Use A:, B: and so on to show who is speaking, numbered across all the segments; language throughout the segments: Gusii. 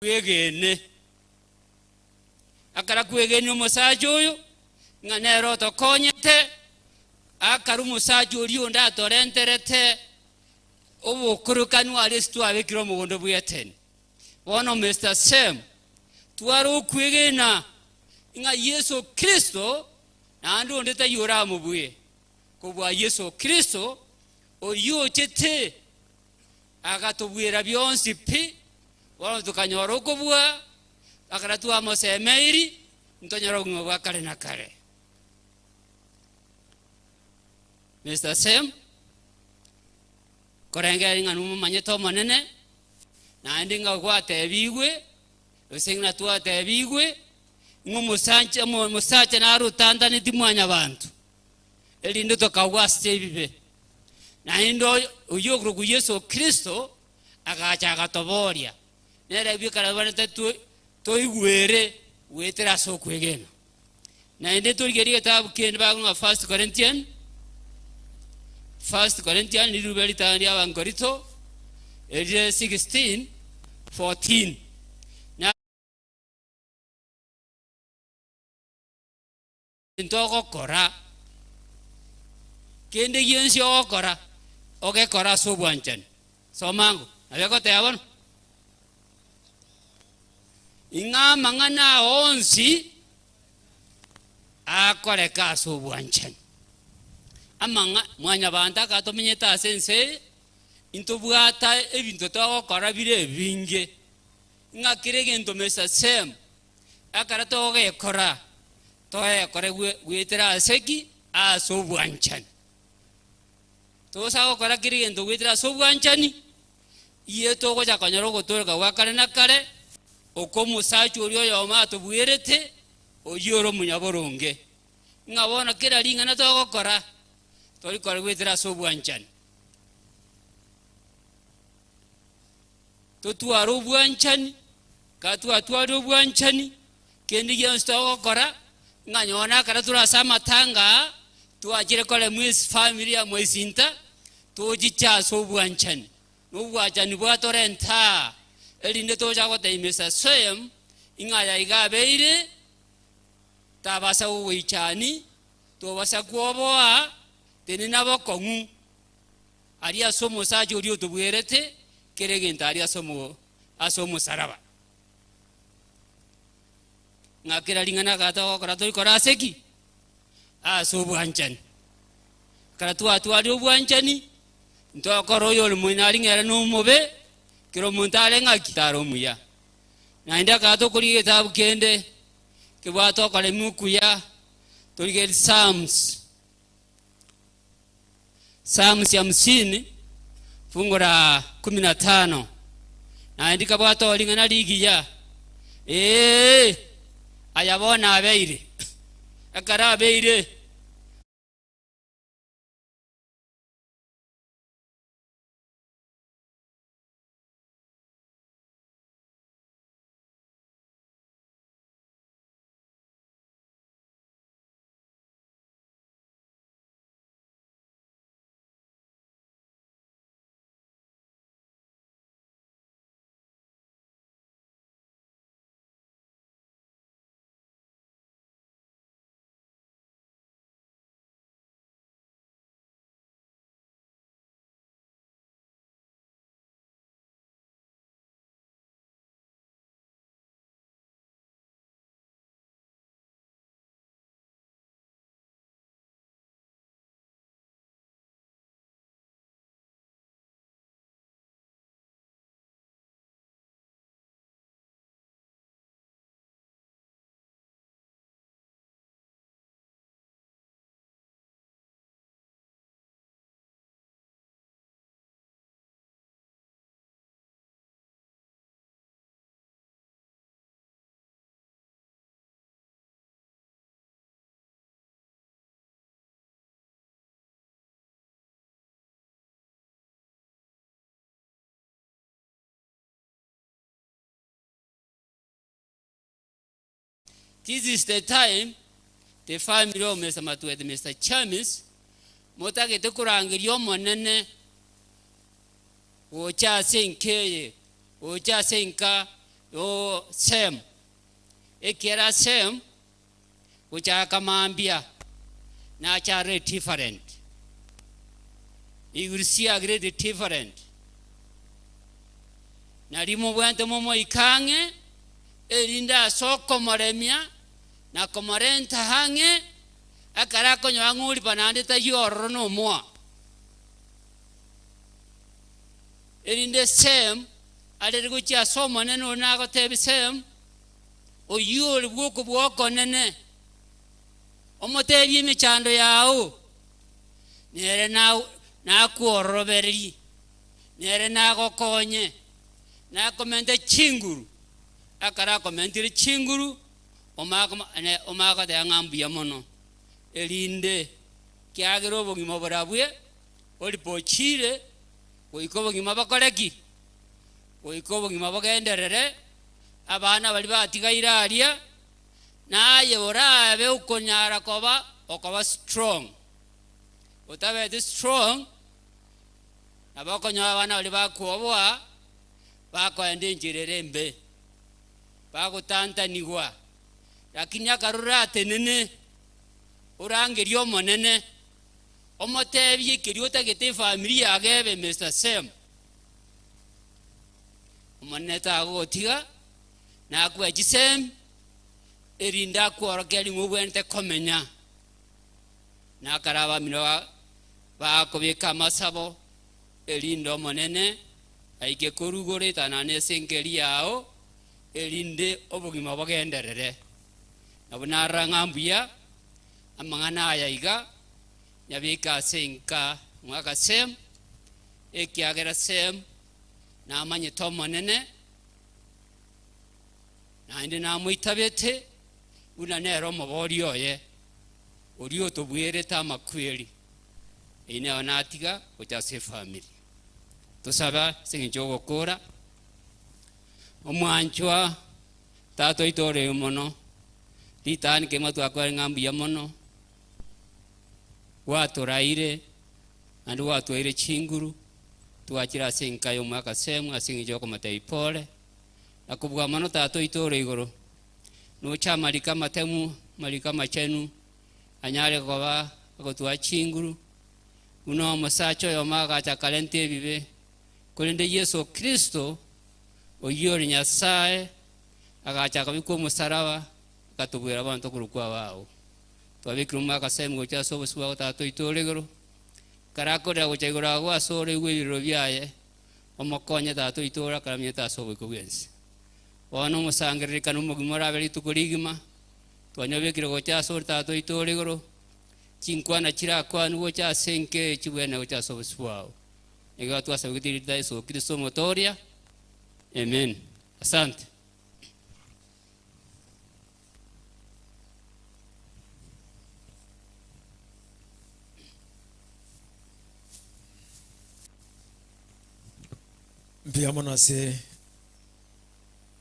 A: Kwegene. Akara kwegenia omosacha oyo, ng'a nere otokonyete, akare omosacha oria onde atorenterete obokorokanu aria ase twabekire omogondo bw'Eteni. Bono Mister Sem, tware okwegena ng'a Yeso Kristo naende onde taiyo oramobue kobua Yeso Kristo, oyio ochete Agatobuera bionsi pi, bono tokanyora okobua, ekero twamosemeiri, ntonyore obogima bwa kare na kare. Mister Sem, korengereria ng'a nomomanyete Omonene, naende ng'a gwatebigwe, gose ng'a twatebigwe, ng'a omosancha omosacha naro otantaneti mwanyabanto, erinde tokagwa ase ebibe. Naende oyio okorokwa Yeso Kristo agacha agatobooria, nere bweka nabarete toigwere goetera ase okwegena. Naende torigererie egetabu kende bagokwa ng'a First Corinthian, First Corinthian rirube ritang'ani ria Abankorinto, erire 16, 14. Na Egento ogokora, kende gionsi ogokora, ogekore ase obwanchani. Soma ango, nabo egoteba bono. Ing'a amang'ana ao onsi akoreka ase obwanchani. Amang'a mwanyabanto aka tomenyete ase ense eye, intobwata ebinto togokora bire ebinge, ng'a kera egento Mister Sem, Ekero togekora, toyekore goetera ase ki? Ase obwanchani. Tosa gokora kera egento goetera ase obwanchani, iye togocha konyora ogotooreka gwa kare na kare, okwo omosacha oria oyomo atobuerete, oyio ore omonyaboronge. Ng'a bono kera ring'ana togokora, torikore goetera ase obwanchani. Totware obwanchani, gatwatwarire obwanchani, kende gionsi togokora, ng'a nonye na ekero tore ase amatanga aa, twachire koremwa esifamiri ya Mwesinta, tochiche ase obwanchani, na obwachani bwatorenta aa, erinde tocha gotebia Mister Swem, ing'a aya iga abeire, tabasa gogoichani, tobasa kwoboa, tenena bokong'u. Aria ase omosacha oria otobwerete kera egento aria ase omo ase omosaraba. Ng'a kera ring'ana gatogokora torikora ase ki? Ase obwanchani. Ekero twatwarire obwanchani, ntokora oyo ore moino aria ng'a ere nomobe, kera omonto are ng'aki? Tare omuya. Naende ekero tokorigia egetabu kende, kebwate okoremia okuya, torigererie Psalms. Psalms hamsini fungu la kumi na tano naende rikabwata oo ring'ana rigiya, Ee, aya bono abeire, ekero abeire. This is the time the family of Mister Matuete, Mister Chamis, motagete korangeria Omonene gocha ase enka eye, gocha ase enka. Oo Sem, ekiagera Sem gochaka mambia nache arore different, he will see a great different. Nario mobwenerete momoike ang'e, erinde ase okomoremia na komorenta ang'e, ekero akonyora ng'a oripa naende taiyo ororo nomoa. Erinde Sem arere gochia ase Omonene oria nagotebia Sem, oyio ore bw'okobua okonene, omotebie emechando yao, nere nakwororobererie, nere nagokonye, nakomente chinguru. Ekero akomentire chinguru, omanye goteba ng'a mbuya mono, erinde kiagera obogima borabwe oripochire goika obogima bokore ki? Goika obogima bogenderere, abana baria batigaire aria, naye orabe okonyara koba okoba strong. Otabeti strong, nabo okonyora abana baria bakwoboa, bakoenda enchera ere embe, bagotantanigwa. Lakini ekero oratenene, orangerie Omonene, Omotebie keria otagete efamiri yago ebe Mister Sem. Omonene tagogotiga, nakoe chisemi, erinde akworokererie ng'a obwenerete komenya. Nakare abamino bakobeka amasabo, erinde Omonene aike korwa igoro etanane ase engeria yao, erinde obogima bogenderere. Nabo narora ng'a mbuya Amang'ana aya iga nyabeke ase enka mwaka Sem, ekiagera Sem namanyete Omonene, naende namoitabete buna nere omoboria oye, oria otobuerete amakweri. Eyio nero natiga gocha ase efamiri. Tosabe ase eng'encho y'ogokora. Omwanchwa Tata oito ore mono, ritang'ani kegima twakwere ng'a mbuya mono, gwatoraire naende gwatwaire chinguru, twachire ase enka y'omwaka Semu ase eng'encho y'okomotebia pole, na kobua mono Tata oito ore igoro, noche amariko amatemu, amariko amachenu, anyare koba agotwaa chinguru, buna omosacha oyomo agacha akarenta ebibe, korende Yeso Kristo Oyio ore Nyasae agacha akabekwa omosaraba, akatobuera abanto korokwa abao. Twabekire omwaka Semu gocha ase obosio bwao Tata oito ore igoro, ekero akorera gocha igoro agwo ase ore oigwe ebirero biaye, omokonye Tata oito ore akaraminyete ase oboiko bw'ense. Bono omosangererekano omogima orabe rituko rigima, twanyobekire gocha ase ore Tata oito ore igoro, chinkwana chirakwanwe gocha ase enka eye chibwenerete gocha ase obosio bwao. Nigo twasabegete erieta ria Yeso Kristo Omotoria. Amen. Asante.
B: Mbuya mono ase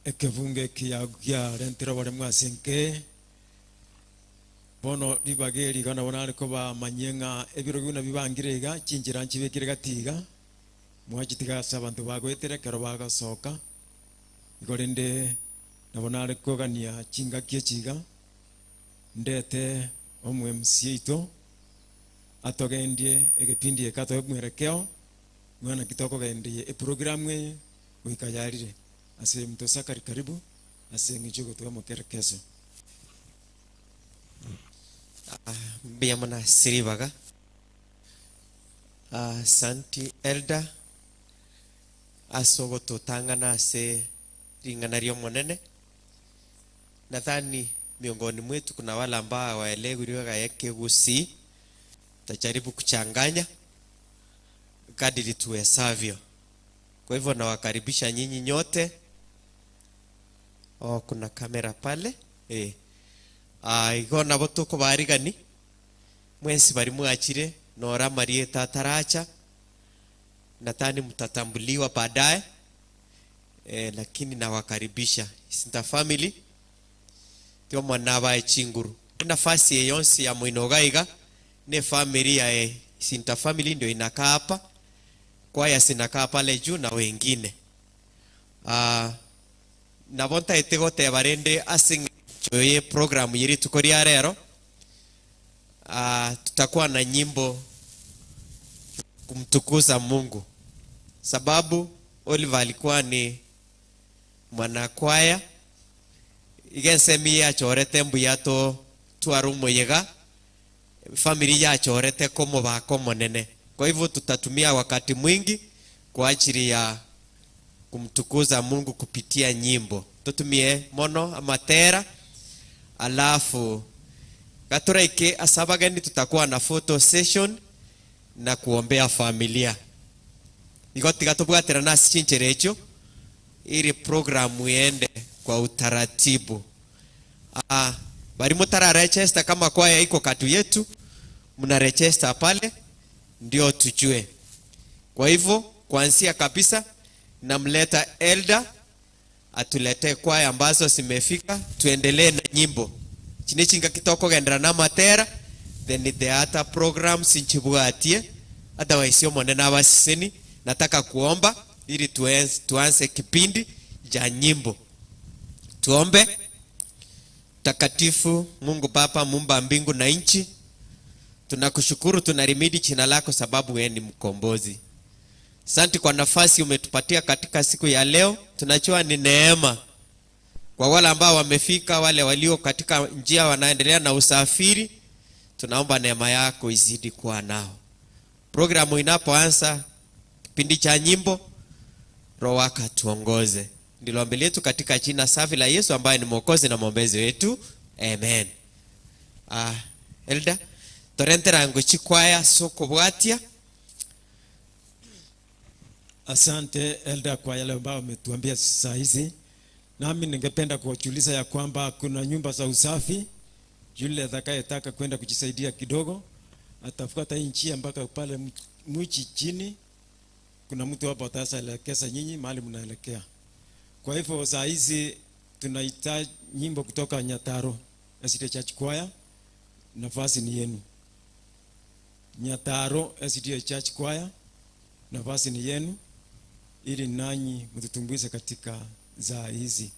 B: ekebungo eki giarentire oboremu ase enka. Bono ribaga eri iga nabo nare kobamanyia ng'a ebirogo buna bibangire iga, chinchera nchibekire gati iga, mwachitiga ase abanto bagoetera ekero bagosoka. Igo rende nabo nare kogania chingaki echi iga, ndete omo-MC oito atogendie egepindi eke atoe mwerekeo ng'a naki tokogendia eprogramu eye goika yarire. Ase Mtosakari karibu ase eng'encho yogotoa omokerekeso.
C: Mbuya mono ase ribaga. Asanti Elder ase ogototang'ana ase ring'ana ri'Omonene. Nadhani miongoni mwetu kuna wale ambao hawaelewi lugha ya Kigusii, tutajaribu kuchanganya kadiri tuwezavyo. Kwa hivyo nawakaribisha nyinyi nyote. Oh, kuna kamera pale eh. Ah, igo nabo tokobarigani mwensi bari mwachire nora amarieta ataracha nadhani mtatambuliwa baadaye eh, lakini nawakaribisha Isinta family tio mwana abae chinguru enafasi eye yonsi ya moino iga iga ne family ya Isinta family ndio inakaa hapa kwaya zinakaa pale juu na wengine ah, Nabo ntaete goteba rende ase eng'encho ye program ye rituko ria rero, ah, tutakuwa na nyimbo kumtukuza Mungu sababu Oliver alikuwa ni mwanakwaya iga ensemo eye yachorete mbuya to tware omoyega family yachorete komobaka omonene kwa hivyo tutatumia wakati mwingi kwa ajili ya kumtukuza Mungu kupitia nyimbo totumie mono amatera alafu gatoraike ase abageni tutakuwa na photo session na kuombea familia igo tiga tobwaterane ase chinchera echio ili programu iende kwa utaratibu. Ah, bari mutara register kama kwaya iko katu yetu, mna register pale ndio tujue. Kwa hivyo kuanzia kabisa namleta elder atuletee kwaya ambazo zimefika, tuendelee na nyimbo chine chinga kitokogendera na matera then the other programs nchibwatie otherwise omonene abaseseni nataka kuomba ili tuanze kipindi cha nyimbo. Tuombe. Mtakatifu Mungu Baba, muumba mbingu na nchi, tunakushukuru, tunarimidi jina lako sababu wewe ni mkombozi. Asante kwa nafasi umetupatia katika siku ya leo. Tunajua ni neema kwa wale ambao wamefika, wale walio katika njia wanaendelea na usafiri, tunaomba neema yako izidi kuwa nao. Programu inapoanza kipindi cha nyimbo, Roho wako atuongoze. Ndilo ombi letu katika jina safi la Yesu ambaye ni Mwokozi na mwombezi wetu. Amen. Ah, Elda, torentera chikwaya sokobwatia.
B: Asante Elda kwa yale ambayo umetuambia saa hizi. Nami ningependa kuwajulisha ya kwamba kuna nyumba za usafi. Yule atakayetaka kwenda kujisaidia kidogo atafuata hii njia mpaka pale mwichi chini. Kuna mtu hapo ataelekeza nyinyi mahali mnaelekea. Kwa hivyo saa hizi tunahitaji nyimbo kutoka Nyataro SDA Church Choir. Nafasi ni yenu. Nyataro SDA Church Choir, nafasi ni yenu ili nanyi mtutumbuize katika za hizi.